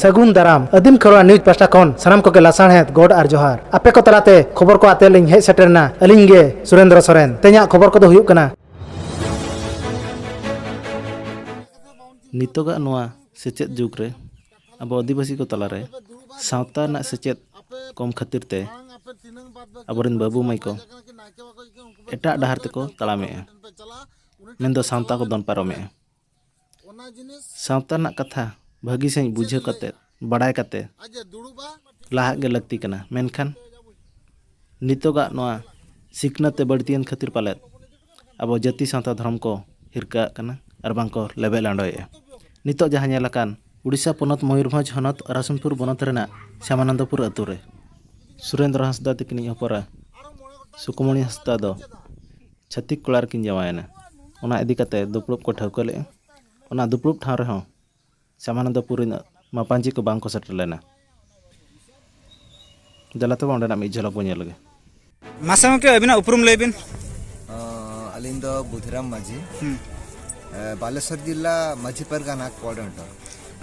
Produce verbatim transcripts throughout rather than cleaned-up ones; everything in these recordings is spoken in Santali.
ᱥᱟᱹᱜᱩᱱ ᱫᱟᱨᱟᱢ᱾ ᱟᱹᱫᱤᱢ ᱠᱷᱮᱨᱣᱟᱲ ᱱᱤᱭᱩᱡᱽ ᱯᱟᱦᱴᱟ ᱠᱷᱚᱱ ᱥᱟᱱᱟᱢ ᱠᱚᱜᱮ ᱞᱟᱥᱟᱲᱦᱮᱫ ᱜᱚᱰ ᱟᱨ ᱡᱚᱦᱟᱨ᱾ ᱟᱯᱮ ᱠᱚ ᱛᱟᱞᱟᱛᱮ ᱠᱷᱚᱵᱚᱨ ᱠᱚ ᱟᱛᱮ ᱞᱤᱧ ᱦᱮᱡ ᱥᱮᱴᱮᱨ ᱮᱱᱟ ᱟᱹᱞᱤᱧ ᱜᱮ ᱥᱩᱨᱮᱱᱫᱨᱚ ᱥᱚᱨᱮᱱ᱾ ᱛᱮᱦᱮᱧᱟᱜ ᱠᱷᱚᱵᱚᱨ ᱠᱚᱫᱚ ᱦᱩᱭᱩᱜ ᱠᱟᱱᱟ, ᱱᱤᱛᱚᱜᱟᱜ ᱱᱚᱣᱟ ᱥᱮᱪᱮᱫ ᱡᱩᱜᱽ ᱨᱮ ᱟᱵᱚ ᱟᱹᱫᱤᱵᱟᱹᱥᱤ ᱠᱚ ᱛᱟᱞᱟᱨᱮ ᱥᱟᱶᱛᱟ ᱨᱮᱱᱟᱜ ᱥᱮᱪᱮᱫ ᱠᱚᱢ ᱠᱷᱟᱹᱛᱤᱨ ᱛᱮ ᱟᱵᱚᱨᱮᱱ ᱵᱟᱹᱵᱩ ᱢᱟᱹᱭ ᱠᱚ ᱮᱴᱟᱜ ᱰᱟᱦᱟᱨ ᱛᱮᱠᱚ ᱛᱟᱲᱟᱢᱮᱜᱼᱟ, ᱢᱮᱱᱫᱚ ᱥᱟᱶᱛᱟ ᱠᱚ ᱫᱚᱱ ᱯᱟᱨᱚᱢᱮᱜᱼᱟ᱾ ᱥᱟᱶᱛᱟ ᱨᱮᱱᱟᱜ ᱠᱟᱛᱷᱟ ᱵᱷᱟᱹᱜᱤ ᱥᱟᱺᱦᱤᱡ ᱵᱩᱡᱷᱟᱹᱣ ᱠᱟᱛᱮ, ᱵᱟᱲᱟᱭ ᱠᱟᱛᱮ ᱞᱟᱦᱟᱜ ᱜᱮ ᱞᱟᱹᱠᱛᱤ ᱠᱟᱱᱟ᱾ ᱢᱮᱱᱠᱷᱟᱱ ᱱᱤᱛᱚᱜᱟᱜ ᱱᱚᱣᱟ ᱥᱤᱠᱷᱱᱟᱹᱛ ᱛᱮ ᱵᱟᱹᱲᱛᱤᱭᱮᱱ ᱠᱷᱟᱹᱛᱤᱨ ᱯᱟᱞᱮᱫ ᱟᱵᱚ ᱡᱟᱹᱛᱤ ᱥᱟᱶᱛᱟ ᱫᱷᱚᱨᱚᱢ ᱠᱚ ᱦᱤᱨᱠᱟᱹᱜ ᱠᱟᱱᱟ ᱟᱨ ᱵᱟᱝ ᱠᱚ ᱞᱮᱵᱮᱫ ᱞᱟᱸᱰᱚᱭᱮᱫᱼᱟ᱾ ᱱᱤᱛᱚᱜ ᱡᱟᱦᱟᱸ ᱧᱮᱞ ᱟᱠᱟᱱ ᱩᱲᱤᱥᱥᱟ ᱯᱚᱱᱚᱛ ᱢᱚᱭᱩᱨᱵᱷᱚᱸᱡᱽ ᱦᱚᱱᱚᱛ ᱨᱟᱥᱩᱱᱯᱩᱨ ᱵᱚᱱᱚᱛ ᱨᱮᱱᱟᱜ ᱥᱭᱟᱢᱟᱱᱚᱱᱫᱚᱯᱩᱨ ᱟᱹᱛᱩ ᱨᱮ ᱥᱩᱨᱮᱱᱫᱨᱚ ᱦᱟᱸᱥᱫᱟ ᱛᱤᱠᱤᱱᱤᱡ ᱦᱚᱯᱚᱨᱟ ᱥᱩᱠᱩᱢᱚᱬᱤ ᱦᱟᱸᱥᱫᱟ ᱫᱚ ᱪᱷᱟᱹᱛᱤᱠ ᱠᱚᱲᱟ ᱨᱮᱠᱤᱱ ᱡᱟᱶᱟᱭᱮᱱᱟ᱾ ᱚᱱᱟ ᱤᱫᱤ ᱠᱟᱛᱮ ᱫᱩᱯᱲᱩᱵ ᱠᱚ ᱴᱷᱟᱹᱣᱠᱟᱹ ᱞᱮᱫᱼᱟ᱾ ᱚᱱᱟ ᱫᱩᱯᱲᱩᱵ ᱴᱷᱟᱶ ᱨᱮᱦᱚᱸ ᱥᱭᱟᱢᱟᱱᱚᱱᱫᱚᱯᱩᱨ ᱨᱮᱱ ᱢᱟᱯᱟᱧᱡᱤ ᱠᱚ ᱵᱟᱝ ᱠᱚ ᱥᱮᱴᱮᱨ ᱞᱮᱱᱟ᱾ ᱫᱮᱞᱟ ᱛᱚᱵᱮ ᱚᱸᱰᱮᱱᱟᱜ ᱢᱤᱫ ᱡᱷᱚᱞᱚᱠ ᱵᱚᱱ ᱧᱮᱞ ᱞᱮᱜᱮ᱾ ᱢᱟᱥᱮ ᱜᱚᱢᱠᱮ, ᱟᱹᱵᱤᱱᱟᱜ ᱩᱯᱨᱩᱢ ᱞᱟᱹᱭ ᱵᱤᱱ᱾ ᱟᱹᱞᱤᱧ ᱫᱚ ᱵᱩᱫᱷᱤᱨᱟᱢ ᱢᱟᱹᱡᱷᱤ᱾ ᱦᱩᱸ᱾ ᱵᱟᱞᱮᱥᱚᱨ ᱡᱤᱞᱟ ᱢᱟᱹᱡᱷᱤ ᱯᱟᱨᱜᱟᱱᱟ ᱠᱳᱚᱨᱰᱤᱱᱮᱴᱚᱨ᱾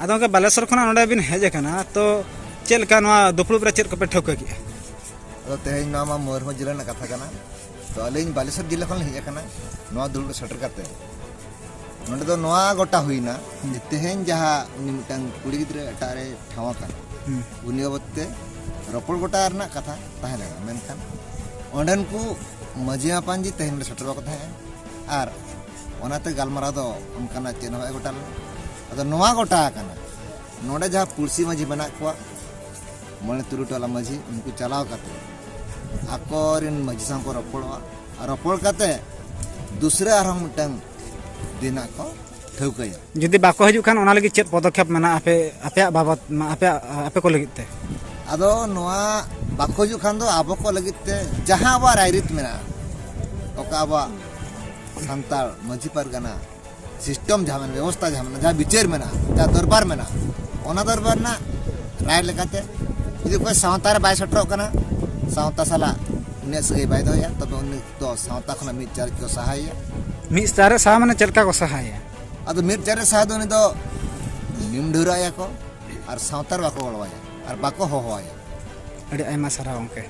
ᱟᱫᱚ ᱜᱚᱢᱠᱮ, ᱵᱟᱞᱮᱥᱚᱨ ᱠᱷᱚᱱᱟᱜ ᱱᱚᱰᱮ ᱵᱤᱱ ᱦᱮᱡ ᱟᱠᱟᱱᱟ, ᱛᱚ ᱪᱮᱫ ᱞᱮᱠᱟ ᱱᱚᱣᱟ ᱫᱩᱯᱲᱩᱵ ᱨᱮ ᱪᱮᱫ ᱠᱚᱯᱮ ᱴᱷᱟᱹᱣᱠᱟᱹ ᱠᱮᱫᱼᱟ? ᱟᱫᱚ ᱛᱮᱦᱮᱧ ᱱᱚᱣᱟ ᱢᱟ ᱢᱚᱭᱩᱨᱵᱷᱚᱸᱡᱽ ᱡᱤᱞᱟ ᱨᱮᱱᱟᱜ ᱠᱟᱛᱷᱟ ᱠᱟᱱᱟ, ᱛᱚ ᱟᱹᱞᱤᱧ ᱵᱟᱞᱮᱥᱚᱨ ᱡᱤᱞᱟ ᱠᱷᱚᱱ ᱞᱤᱧ ᱦᱮᱡ ᱟᱠᱟᱱᱟ ᱱᱚᱣᱟ ᱫᱩᱲᱩᱵ ᱨᱮ ᱥᱮᱴᱮᱨ ᱠᱟᱛᱮ᱾ ᱱᱚᱰᱮ ᱫᱚ ᱱᱚᱣᱟ ᱜᱚᱴᱟ ᱦᱩᱭᱱᱟ ᱡᱮ ᱛᱮᱦᱮᱧ ᱡᱟᱦᱟᱸ ᱩᱱᱤ ᱢᱤᱫᱴᱟᱝ ᱠᱩᱲᱤ ᱜᱤᱫᱽᱨᱟᱹ ᱮᱴᱟᱜ ᱨᱮ ᱴᱷᱟᱶ ᱟᱠᱟᱱᱟ, ᱦᱩᱸ᱾ ᱩᱱᱤ ᱵᱟᱵᱚᱫ ᱛᱮ ᱨᱚᱯᱚᱲ ᱜᱚᱴᱟ ᱨᱮᱱᱟᱜ ᱠᱟᱛᱷᱟ ᱛᱟᱦᱮᱸ ᱞᱮᱱᱟ, ᱢᱮᱱᱠᱷᱟᱱ ᱚᱸᱰᱮᱱ ᱠᱚ ᱢᱟᱹᱡᱷᱤ ᱢᱟᱯᱟᱧᱡᱤ ᱛᱮᱦᱮᱧ ᱱᱚᱰᱮ ᱥᱮᱴᱮᱨ ᱵᱟᱠᱚ ᱛᱟᱦᱮᱸᱜᱼᱟ᱾ ᱟᱨ ᱚᱱᱟᱛᱮ ᱜᱟᱞᱢᱟᱨᱟᱣ ᱫᱚ ᱚᱱᱠᱟᱱᱟᱜ ᱪᱮᱫ ᱦᱚᱸ ᱵᱟᱭ ᱜᱚᱴᱟ ᱞᱮᱱᱟ᱾ ᱟᱫᱚ ᱱᱚᱣᱟ ᱜᱚᱴᱟ ᱟᱠᱟᱱᱟ, ᱱᱚᱰᱮ ᱡᱟᱦᱟᱸ ᱯᱩᱲᱥᱤ ᱢᱟᱹᱡᱷᱤ ᱢᱮᱱᱟᱜ ᱠᱚᱣᱟ, ᱢᱚᱬᱮ ᱛᱩᱨᱩᱭ ᱴᱚᱞᱟ ᱢᱟᱹᱡᱷᱤ, ᱩᱱᱠᱩ ᱪᱟᱞᱟᱣ ᱠᱟᱛᱮ ᱟᱠᱚᱨᱮᱱ ᱢᱟᱹᱡᱷᱤ ᱥᱟᱶ ᱠᱚ ᱨᱚᱯᱚᱲᱚᱜᱼᱟ᱾ ᱟᱨ ᱨᱚᱯᱚᱲ ᱠᱟᱛᱮ ᱫᱩᱥᱨᱟ ᱟᱨᱦᱚᱸ ᱢᱤᱫᱴᱟᱝ ᱫᱤᱱᱟᱜ ᱠᱚ ᱴᱷᱟᱹᱣᱠᱟᱹᱭᱟ᱾ ᱡᱩᱫᱤ ᱵᱟᱠᱚ ᱦᱤᱡᱩᱜ ᱠᱷᱟᱱ, ᱚᱱᱟ ᱞᱟᱹᱜᱤᱫ ᱪᱮᱫ ᱯᱚᱫᱚᱠᱷᱮᱯ ᱢᱮᱱᱟᱜᱼᱟ ᱟᱯᱮ, ᱟᱯᱮᱭᱟᱜ ᱵᱟᱵᱚᱛ, ᱟᱯᱮᱭᱟᱜ, ᱟᱯᱮ ᱠᱚ ᱞᱟᱹᱜᱤᱫ ᱛᱮ? ᱟᱫᱚ ᱱᱚᱣᱟ ᱵᱟᱠᱚ ᱦᱤᱡᱩᱜ ᱠᱷᱟᱱ ᱫᱚ ᱟᱵᱚ ᱠᱚ ᱞᱟᱹᱜᱤᱫ ᱛᱮ ᱡᱟᱦᱟᱸ ᱟᱵᱚᱣᱟᱜ ᱨᱟᱭᱨᱤᱛ ᱢᱮᱱᱟᱜᱼᱟ, ᱚᱠᱟ ᱟᱵᱚᱣᱟᱜ ᱥᱟᱱᱛᱟᱲ ᱢᱟᱹᱡᱷᱤ ᱯᱟᱨᱜᱟᱱᱟ ᱥᱤᱥᱴᱮᱢ ᱡᱟᱦᱟᱸ ᱢᱮᱱᱟᱜᱼᱟ, ᱵᱮᱵᱚᱥᱛᱷᱟ ᱡᱟᱦᱟᱸ ᱢᱮᱱᱟᱜᱼᱟ, ᱡᱟᱦᱟᱸ ᱫᱚᱨᱵᱟᱨ ᱢᱮᱱᱟᱜᱼᱟ, ᱚᱱᱟ ᱫᱚᱨᱵᱟᱨ ᱨᱮᱱᱟᱜ ᱨᱟᱭ ᱞᱮᱠᱟᱛᱮ ᱡᱩᱫᱤ ᱚᱠᱚᱭ ᱥᱟᱶᱛᱟ ᱨᱮ ᱵᱟᱭ ᱥᱮᱴᱮᱨᱚᱜ ᱠᱟᱱᱟ, ᱥᱟᱶᱛᱟ ᱥᱟᱞᱟᱜ ᱩᱱᱤᱭᱟᱜ ᱥᱟᱹᱜᱟᱹᱭ ᱵᱟᱭ ᱫᱚᱦᱚᱭᱟ, ᱛᱚᱵᱮ ᱩᱱᱤ ᱫᱚ ᱥᱟᱶᱛᱟ ᱠᱷᱚᱱᱟᱜ ᱢᱤᱫ ᱪᱟᱨ ᱠᱚ ᱥᱟᱦᱟᱭᱮᱭᱟ᱾ ᱢᱤᱫ ᱪᱟᱨ ᱨᱮ ᱥᱟᱦᱟ ᱢᱟᱱᱮ ᱪᱮᱫ ᱞᱮᱠᱟ ᱠᱚ ᱥᱟᱦᱟᱭᱟ? ᱟᱫᱚ ᱢᱤᱫ ᱪᱟᱨ ᱨᱮ ᱥᱟᱦᱟ ᱫᱚ ᱩᱱᱤ ᱫᱚ ᱱᱤᱢ ᱰᱷᱟᱹᱣᱨᱟᱹᱜ ᱟᱭᱟ ᱠᱚ, ᱟᱨ ᱥᱟᱶᱛᱟ ᱨᱮ ᱵᱟᱠᱚ ᱜᱚᱲᱚᱣᱟᱭᱟ ᱟᱨ ᱵᱟᱠᱚ ᱦᱚᱦᱚᱣᱟᱭᱟ᱾ ᱟᱹᱰᱤ ᱟᱭᱢᱟ ᱥᱟᱨᱦᱟᱣ ᱜᱚᱢᱠᱮ᱾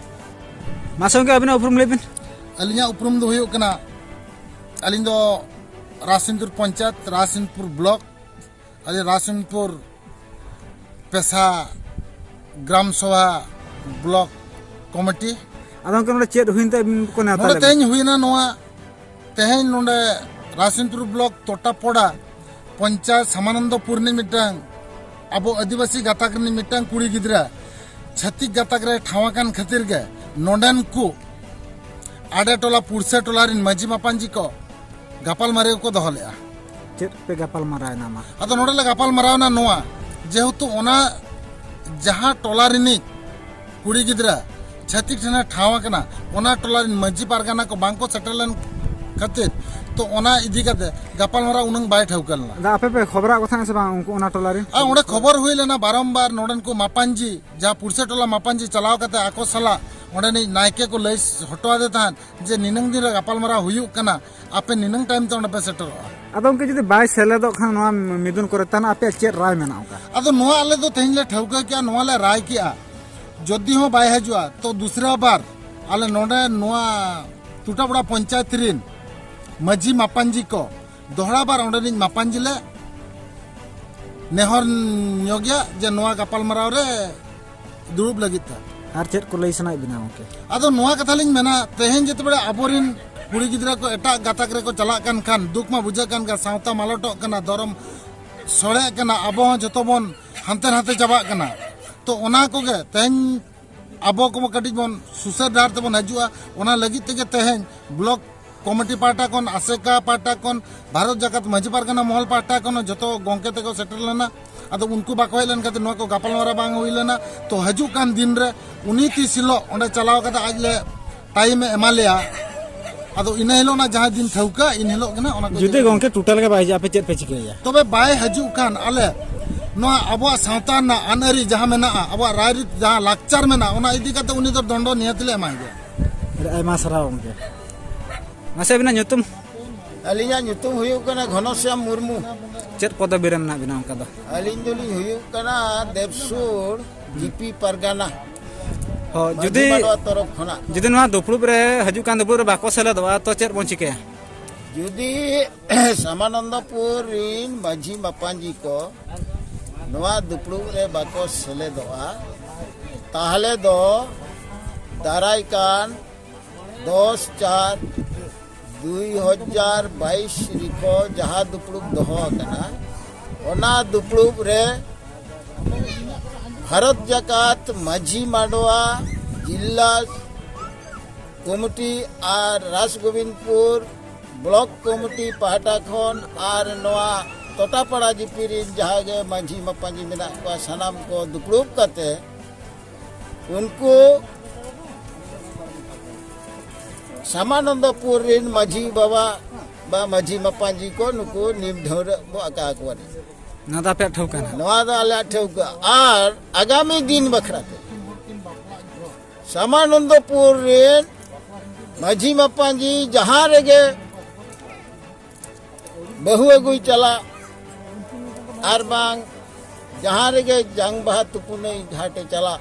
ᱢᱟᱥᱮ ᱜᱚᱢᱠᱮ, ᱟᱹᱵᱤᱱᱟᱜ ᱩᱯᱨᱩᱢ ᱞᱟᱹᱭ ᱵᱤᱱ᱾ ᱟᱹᱞᱤᱧᱟᱜ ᱩᱯᱨᱩᱢ ᱫᱚ ᱦᱩᱭᱩᱜ ᱠᱟᱱᱟ, ᱟᱹᱞᱤᱧ ᱫᱚ ᱨᱟᱡᱽᱥᱤᱝᱯᱩᱨ ᱯᱚᱧᱪᱟᱭᱮᱛ, ᱨᱟᱡᱽᱥᱤᱝᱯᱩᱨ ᱵᱞᱚᱠ, ᱟᱹᱞᱤᱧ ᱨᱟᱡᱽᱥᱤᱝᱯᱩᱨ ᱯᱮᱥᱟ ᱜᱨᱟᱢ ᱥᱚᱵᱷᱟ ᱵᱞᱚᱠ ᱠᱚᱢᱤᱴᱤ᱾ ᱟᱫᱚ ᱜᱚᱢᱠᱮ, ᱱᱚᱰᱮ ᱪᱮᱫ ᱦᱩᱭᱮᱱ ᱛᱮ ᱟᱹᱵᱤᱱ ᱠᱚ ᱱᱮᱣᱛᱟ ᱱᱚᱰᱮ ᱞᱮᱫ ᱵᱤᱱᱟ? ᱛᱮᱦᱮᱧ ᱦᱩᱭᱱᱟ ᱱᱚᱣᱟ, ᱛᱮᱦᱮᱧ ᱱᱚᱰᱮ ᱨᱟᱡᱽᱥᱤᱝᱯᱩᱨ ᱵᱞᱚᱠ ᱛᱚᱴᱟᱯᱚᱲᱟ ᱯᱚᱧᱪᱟᱭᱮᱛ ᱥᱟᱢᱟᱱᱚᱱᱫᱚᱯᱩᱨ ᱨᱤᱱᱤᱡ ᱢᱤᱫᱴᱟᱝ ᱟᱵᱚ ᱟᱹᱫᱤᱵᱟᱹᱥᱤ ᱜᱟᱛᱟᱠ ᱨᱤᱱᱤᱡ ᱢᱤᱫᱴᱟᱝ ᱠᱩᱲᱤ ᱜᱤᱫᱽᱨᱟᱹ ᱪᱷᱟᱹᱛᱤᱠ ᱜᱟᱛᱟᱠ ᱨᱮ ᱴᱷᱟᱶ ᱟᱠᱟᱱ ᱠᱷᱟᱹᱛᱤᱨ ᱜᱮ ᱱᱚᱰᱮᱱ ᱠᱚ ᱟᱰᱮ ᱴᱚᱞᱟ ᱯᱩᱲᱥᱮ ᱴᱚᱞᱟ ᱨᱤᱱ ᱢᱟᱹᱡᱷᱤ ᱢᱟᱯᱟᱧᱡᱤ ᱠᱚ ᱜᱟᱯᱟᱞ ᱢᱟᱨᱟᱣ ᱠᱚ ᱫᱚᱦᱚ ᱞᱮᱫᱼᱟ᱾ ᱪᱮᱫ ᱯᱮ ᱜᱟᱯᱟᱞ ᱢᱟᱨᱟᱣ ᱮᱱᱟ ᱢᱟ? ᱟᱫᱚ ᱱᱚᱰᱮ ᱞᱮ ᱜᱟᱯᱟᱞ ᱢᱟᱨᱟᱣ ᱮᱱᱟ ᱱᱚᱣᱟ, ᱡᱮᱦᱮᱛᱩ ᱚᱱᱟ ᱡᱟᱦᱟᱸ ᱴᱚᱞᱟ ᱨᱤᱱᱤᱡ ᱠᱩᱲᱤ ᱜᱤᱫᱽᱨᱟᱹ ᱪᱷᱟᱹᱛᱤᱠ ᱴᱷᱮᱱᱮ ᱴᱷᱟᱶ ᱟᱠᱟᱱᱟ, ᱚᱱᱟ ᱴᱚᱞᱟ ᱨᱤᱱ ᱢᱟᱹᱡᱷᱤ ᱯᱟᱨᱜᱟᱱᱟ ᱠᱚ ᱵᱟᱝ ᱠᱚ ᱥᱮᱴᱮᱨ ᱞᱮᱱ ᱠᱷᱟᱹᱛᱤᱨ, ᱛᱚ ᱚᱱᱟ ᱤᱫᱤ ᱠᱟᱛᱮ ᱜᱟᱯᱟᱞ ᱢᱟᱨᱟᱣ ᱩᱱᱟᱹᱝ ᱵᱟᱭ ᱴᱷᱟᱹᱣᱠᱟᱹ ᱞᱮᱱᱟ᱾ ᱟᱫᱚ ᱟᱯᱮ ᱯᱮ ᱠᱷᱚᱵᱚᱨᱟᱫ ᱠᱚ ᱛᱟᱦᱮᱸᱫ ᱥᱮ ᱵᱟᱝ ᱩᱱᱠᱩ ᱚᱱᱟ ᱴᱚᱞᱟ ᱨᱮᱱ? ᱟᱨ ᱚᱸᱰᱮ ᱠᱷᱚᱵᱚᱨ ᱦᱩᱭ ᱞᱮᱱᱟ ᱵᱟᱨᱚᱢᱵᱟᱨ, ᱱᱚᱰᱮᱱ ᱠᱚ ᱢᱟᱯᱟᱧᱡᱤ, ᱡᱟᱦᱟᱸ ᱯᱩᱲᱥᱮ ᱴᱚᱞᱟ ᱢᱟᱯᱟᱧᱡᱤ ᱪᱟᱞᱟᱣ ᱠᱟᱛᱮ ᱟᱠᱚ ᱥᱟᱞᱟᱜ ᱚᱸᱰᱮᱱᱤᱡ ᱱᱟᱭᱠᱮ ᱠᱚ ᱞᱟᱹᱭ ᱦᱚᱴᱚ ᱟᱫᱮ ᱛᱟᱦᱮᱸᱫ ᱡᱮ ᱱᱤᱱᱟᱹᱝ ᱫᱤᱱ ᱨᱮ ᱜᱟᱯᱟᱞ ᱢᱟᱨᱟᱣ ᱦᱩᱭᱩᱜ ᱠᱟᱱᱟ, ᱟᱯᱮ ᱱᱤᱱᱟᱹᱝ ᱴᱟᱭᱤᱢ ᱛᱮ ᱚᱸᱰᱮ ᱯᱮ ᱥᱮᱴᱮᱨᱚᱜᱼᱟ᱾ ᱟᱫᱚ ᱜᱚᱢᱠᱮ, ᱡᱩᱫᱤ ᱵᱟᱭ ᱥᱮᱞᱮᱫᱚᱜ ᱠᱷᱟᱱ ᱱᱚᱣᱟ ᱢᱤᱫᱩᱱ ᱠᱚᱨᱮ, ᱛᱟᱦᱞᱮ ᱟᱯᱮᱭᱟᱜ ᱪᱮᱫ ᱨᱟᱭ ᱢᱮᱱᱟᱜᱼᱟ ᱚᱱᱠᱟ? ᱟᱫᱚ ᱱᱚᱣᱟ ᱟᱞᱮ ᱫᱚ ᱛᱮᱦᱮᱧ ᱞᱮ ᱴᱷᱟᱹᱣᱠᱟᱹ ᱠᱮᱜᱼᱟ, ᱱᱚᱣᱟ ᱞᱮ ᱨᱟᱭ ᱠᱮᱜᱼᱟ, ᱡᱩᱫᱤ ᱦᱚᱸ ᱵᱟᱭ ᱦᱤᱡᱩᱜᱼᱟ, ᱛᱚ ᱫᱩᱥᱨᱟ ᱵᱟᱨ ᱟᱞᱮ ᱱᱚᱰᱮ ᱱᱚᱣᱟ ᱴᱩᱴᱟᱯᱲᱟ ᱯᱚᱧᱪᱟᱭᱮᱛ ᱨᱤᱱ ᱢᱟᱹᱡᱷᱤ ᱢᱟᱯᱟᱧᱡᱤ ᱠᱚ ᱫᱚᱦᱲᱟ ᱵᱟᱨ ᱚᱸᱰᱮᱱᱤᱡ ᱢᱟᱯᱟᱧᱡᱤ ᱞᱮ ᱱᱮᱦᱚᱨ ᱧᱚᱜᱮᱭᱟ ᱡᱮ ᱱᱚᱣᱟ ᱜᱟᱯᱟᱞᱢᱟᱨᱟᱣ ᱨᱮ ᱫᱩᱲᱩᱵ ᱞᱟᱹᱜᱤᱫ ᱛᱮ᱾ ᱟᱨ ᱪᱮᱫ ᱠᱚ ᱞᱟᱹᱭ ᱥᱟᱱᱟᱭᱮᱫ ᱵᱤᱱᱟ ᱜᱚᱢᱠᱮ? ᱟᱫᱚ ᱱᱚᱣᱟ ᱠᱟᱛᱷᱟ ᱞᱤᱧ ᱢᱮᱱᱟ, ᱛᱮᱦᱮᱧ ᱡᱮᱛᱮ ᱵᱮᱲᱟ ᱟᱵᱚᱨᱤᱱ ᱠᱩᱲᱤ ᱜᱤᱫᱽᱨᱟᱹ ᱠᱚ ᱮᱴᱟᱜ ᱜᱟᱛᱟᱠ ᱨᱮᱠᱚ ᱪᱟᱞᱟᱜ ᱠᱟᱱ ᱠᱷᱟᱱ ᱫᱩᱠ ᱢᱟ ᱵᱩᱡᱷᱟᱹᱜ ᱠᱟᱱ ᱜᱮ, ᱥᱟᱶᱛᱟ ᱢᱟᱞᱚᱴᱚᱜ ᱠᱟᱱᱟ, ᱫᱷᱚᱨᱚᱢ ᱥᱚᱲᱮᱜ ᱠᱟᱱᱟ, ᱟᱵᱚ ᱦᱚᱸ ᱡᱚᱛᱚ ᱵᱚᱱ ᱦᱟᱱᱛᱮ ᱱᱟᱛᱮ ᱪᱟᱵᱟᱜ ᱠᱟᱱᱟ᱾ ᱛᱚ ᱚᱱᱟ ᱠᱚᱜᱮ ᱛᱮᱦᱮᱧ ᱟᱵᱚ ᱠᱚᱵᱚ ᱠᱟᱹᱴᱤᱡ ᱵᱚᱱ ᱥᱩᱥᱟᱹᱨ ᱰᱟᱦᱟᱨ ᱛᱮᱵᱚᱱ ᱦᱤᱡᱩᱜᱼᱟ, ᱚᱱᱟ ᱞᱟᱹᱜᱤᱫ ᱛᱮᱜᱮ ᱛᱮᱦᱮᱧ ᱵᱞᱚᱠ ᱠᱚᱢᱤᱴᱤ ᱯᱟᱦᱴᱟ ᱠᱷᱚᱱ, ᱟᱥᱮᱠᱟ ᱯᱟᱦᱴᱟ ᱠᱷᱚᱱ, ᱵᱷᱟᱨᱚᱛ ᱡᱟᱠᱟᱛ ᱢᱟᱹᱡᱷᱤ ᱯᱟᱨᱜᱟᱱᱟ ᱢᱚᱦᱚᱞ ᱯᱟᱦᱴᱟ ᱠᱷᱚᱱ ᱦᱚᱸ ᱡᱚᱛᱚ ᱜᱚᱢᱠᱮ ᱛᱮᱠᱚ ᱥᱮᱴᱮᱨ ᱞᱮᱱᱟ᱾ ᱟᱫᱚ ᱩᱱᱠᱩ ᱵᱟᱠᱚ ᱦᱮᱡ ᱞᱮᱱ ᱠᱷᱟᱹᱛᱤᱨ ᱱᱚᱣᱟ ᱠᱚ ᱜᱟᱯᱟᱞᱢᱟᱨᱟᱣ ᱵᱟᱝ ᱦᱩᱭ ᱞᱮᱱᱟ᱾ ᱛᱚ ᱦᱤᱡᱩᱜ ᱠᱟᱱ ᱫᱤᱱ ᱨᱮ ᱩᱱᱤ ᱛᱤᱥ ᱦᱤᱞᱳᱜ ᱚᱸᱰᱮ ᱪᱟᱞᱟᱣ ᱠᱟᱛᱮ ᱟᱡ ᱞᱮ ᱴᱟᱭᱤᱢ ᱮ ᱮᱢᱟ ᱞᱮᱭᱟ, ᱟᱫᱚ ᱤᱱᱟᱹ ᱦᱤᱞᱳᱜ ᱚᱱᱟ ᱡᱟᱦᱟᱸ ᱫᱤᱱ ᱴᱷᱟᱹᱣᱠᱟᱹ, ᱤᱱ ᱦᱤᱞᱳᱜ ᱜᱮ ᱱᱟᱜ ᱚᱱᱟ ᱠᱚ ᱡᱩᱫᱤ ᱤᱫᱤ ᱠᱟᱛᱮ ᱜᱚᱢᱠᱮ ᱴᱳᱴᱟᱞ ᱜᱮ ᱵᱟᱭ ᱦᱤᱡᱩᱜᱼᱟ, ᱟᱯᱮ ᱪᱮᱫ ᱯᱮ ᱪᱤᱠᱟᱹᱭᱟ? ᱛᱚᱵᱮ ᱵᱟᱭ ᱦᱤᱡᱩᱜ ᱠᱷᱟᱱ ᱟᱞᱮ ᱱᱚᱣᱟ ᱟᱵᱚᱣᱟᱜ ᱥᱟᱶᱛᱟ ᱨᱮᱱᱟᱜ ᱟᱹᱱ ᱟᱹᱨᱤ ᱡᱟᱦᱟᱸ ᱢᱮᱱᱟᱜᱼᱟ, ᱟᱵᱚᱣᱟᱜ ᱨᱟᱭᱨᱤᱛ ᱡᱟᱦᱟᱸ ᱞᱟᱠᱪᱟᱨ ᱢᱮᱱᱟᱜᱼᱟ, ᱚᱱᱟ ᱤᱫᱤ ᱠᱟᱛᱮ ᱩᱱᱤ ᱫᱚ ᱫᱚᱱᱰᱚ ᱱᱤᱦᱟᱹᱛ ᱞᱮ ᱮᱢᱟᱭ ᱜᱮᱭᱟ᱾ ᱟᱹᱰᱤ ᱟᱭᱢᱟ ᱥᱟᱨᱦᱟᱣ ᱜᱚᱢᱠᱮ᱾ ᱢᱟᱥᱮ ᱟᱹᱵᱤᱱᱟᱜ ᱧᱩᱛᱩᱢ? ᱟᱹᱞᱤᱧᱟᱜ ᱧᱩᱛᱩᱢ ᱦᱩᱭᱩᱜ ᱠᱟᱱᱟ ᱜᱷᱚᱱᱚᱥᱭᱟᱢ ᱢᱩᱨᱢᱩ᱾ ᱪᱮᱫ ᱯᱚᱫᱚᱵᱤ ᱨᱮ ᱢᱮᱱᱟᱜ ᱵᱤᱱᱟ ᱚᱱᱠᱟ ᱫᱚ? ᱟᱹᱞᱤᱧ ᱫᱚᱞᱤᱧ ᱦᱩᱭᱩᱜ ᱠᱟᱱᱟ ᱫᱮᱵᱽᱥᱩᱨ ᱡᱤᱯᱤ ᱯᱟᱨᱜᱟᱱᱟ᱾ ᱦᱚᱸ, ᱢᱟᱹᱡᱷᱤ ᱡᱩᱫᱤ, ᱢᱟᱰᱣᱟ ᱛᱚᱨᱚᱯ ᱠᱷᱚᱱᱟᱜ᱾ ᱡᱩᱫᱤ ᱱᱚᱣᱟ ᱫᱩᱯᱲᱩᱵ ᱨᱮ ᱦᱤᱡᱩᱜ ᱠᱟᱱ ᱫᱩᱯᱲᱩᱵ ᱨᱮ ᱵᱟᱠᱚ ᱥᱮᱞᱮᱫᱚᱜᱼᱟ, ᱛᱚ ᱪᱮᱫ ᱵᱚᱱ ᱪᱤᱠᱟᱹᱭᱟ? ᱡᱩᱫᱤ ᱥᱟᱢᱟᱱᱚᱱᱫᱚᱯᱩᱨ ᱨᱤᱱ ᱢᱟᱹᱡᱷᱤ ᱢᱟᱯᱟᱧᱡᱤ ᱠᱚ ᱱᱚᱣᱟ ᱫᱩᱯᱲᱩᱵ ᱨᱮ ᱵᱟᱠᱚ ᱥᱮᱞᱮᱫᱚᱜᱼᱟ, ᱛᱟᱦᱞᱮ ᱫᱚ ᱫᱟᱨᱟᱭ ᱠᱟᱱ ᱫᱚᱥ ᱪᱟᱨ ᱫᱩᱭ ᱦᱟᱡᱟᱨ ᱵᱟᱭᱤᱥ ᱨᱮᱠᱚ ᱡᱟᱦᱟᱸ ᱫᱩᱯᱲᱩᱵ ᱫᱚᱦᱚ ᱟᱠᱟᱱᱟ, ᱚᱱᱟ ᱫᱩᱯᱲᱩᱵ ᱨᱮ ᱵᱷᱟᱨᱚᱛ ᱡᱟᱠᱟᱛ ᱢᱟᱹᱡᱷᱤ ᱢᱟᱰᱣᱟ, ᱡᱤᱞᱟ ᱠᱚᱢᱤᱴᱤ ᱟᱨ ᱨᱟᱥᱜᱳᱵᱤᱱᱫᱯᱩᱨ ᱵᱞᱚᱠ ᱠᱚᱢᱤᱴᱤ ᱯᱟᱦᱴᱟ ᱠᱷᱚᱱ ᱟᱨ ᱱᱚᱣᱟ ᱴᱚᱴᱟᱯᱟᱲᱟ ᱡᱤᱯᱤ ᱨᱤᱱ ᱡᱟᱦᱟᱸ ᱜᱮ ᱢᱟᱹᱡᱷᱤ ᱢᱟᱯᱟᱧᱡᱤ ᱢᱮᱱᱟᱜ ᱠᱚᱣᱟ, ᱥᱟᱱᱟᱢ ᱠᱚ ᱫᱩᱯᱲᱩᱵ ᱠᱟᱛᱮ ᱩᱱᱠᱩ ᱥᱟᱢᱟᱱᱚᱱᱫᱚᱯᱩᱨ ᱨᱤᱱ ᱢᱟᱹᱡᱷᱤ ᱵᱟᱵᱟ ᱵᱟ ᱢᱟᱹᱡᱷᱤ ᱢᱟᱯᱟᱧᱡᱤ ᱠᱚ ᱱᱩᱠᱩ ᱱᱤᱢ ᱰᱷᱟᱹᱣᱨᱟᱹᱜ ᱵᱚ ᱟᱠᱟ ᱟᱠᱚᱣᱟ᱾ ᱱᱚᱣᱟ ᱫᱚ ᱟᱯᱮᱭᱟᱜ ᱴᱷᱟᱹᱣᱠᱟᱹ ᱱᱟᱦᱟᱜ? ᱱᱚᱣᱟ ᱫᱚ ᱟᱞᱮᱭᱟᱜ ᱴᱷᱟᱹᱣᱠᱟᱹ᱾ ᱟᱨ ᱟᱜᱟᱢᱤ ᱫᱤᱱ ᱵᱟᱠᱷᱨᱟ ᱛᱮ ᱥᱟᱢᱟᱱᱚᱱᱫᱚᱯᱩᱨ ᱨᱮᱱ ᱢᱟᱹᱡᱷᱤ ᱢᱟᱯᱟᱧᱡᱤ ᱡᱟᱦᱟᱸ ᱨᱮᱜᱮ ᱵᱟᱹᱦᱩ ᱟᱹᱜᱩᱭ ᱪᱟᱞᱟᱜ ᱟᱨ ᱵᱟᱝ ᱡᱟᱦᱟᱸ ᱨᱮᱜᱮ ᱡᱟᱝ ᱵᱟᱦᱟ ᱛᱩᱯᱩᱱᱟᱹᱭ ᱜᱷᱟᱴᱮ ᱪᱟᱞᱟᱜ,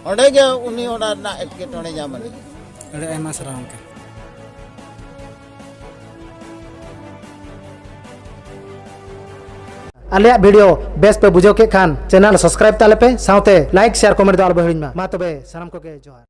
ᱚᱸᱰᱮ ᱜᱮ ᱩᱱᱤ ᱚᱱᱟ ᱨᱮᱱᱟᱜ ᱮᱴᱠᱮᱴᱚᱬᱮ ᱧᱟᱢ ᱟᱹᱱᱤᱡ᱾ ᱟᱹᱰᱤ ᱟᱭᱢᱟ ᱥᱟᱨᱦᱟᱣ ᱜᱚᱢᱠᱮ᱾ ᱟᱞᱮᱭᱟᱜ ᱵᱷᱤᱰᱤᱭᱳ ᱵᱮᱥ ᱯᱮ ᱵᱩᱡᱷᱟᱹᱣ ᱠᱮᱫ ᱠᱷᱟᱱ ᱪᱮᱱᱮᱞ ᱥᱟᱵᱥᱠᱨᱟᱭᱤᱵ ᱛᱟᱞᱮ ᱯᱮ, ᱥᱟᱶᱛᱮ ᱞᱟᱭᱤᱠ, ᱥᱮᱭᱟᱨ, ᱠᱚᱢᱮᱱᱴ ᱫᱚ ᱟᱞᱚ ᱯᱮ ᱦᱤᱲᱤᱧ ᱢᱟ᱾ ᱢᱟ ᱛᱚᱵᱮ ᱥᱟᱱᱟᱢ ᱠᱚᱜᱮ ᱡᱚᱦᱟᱨ᱾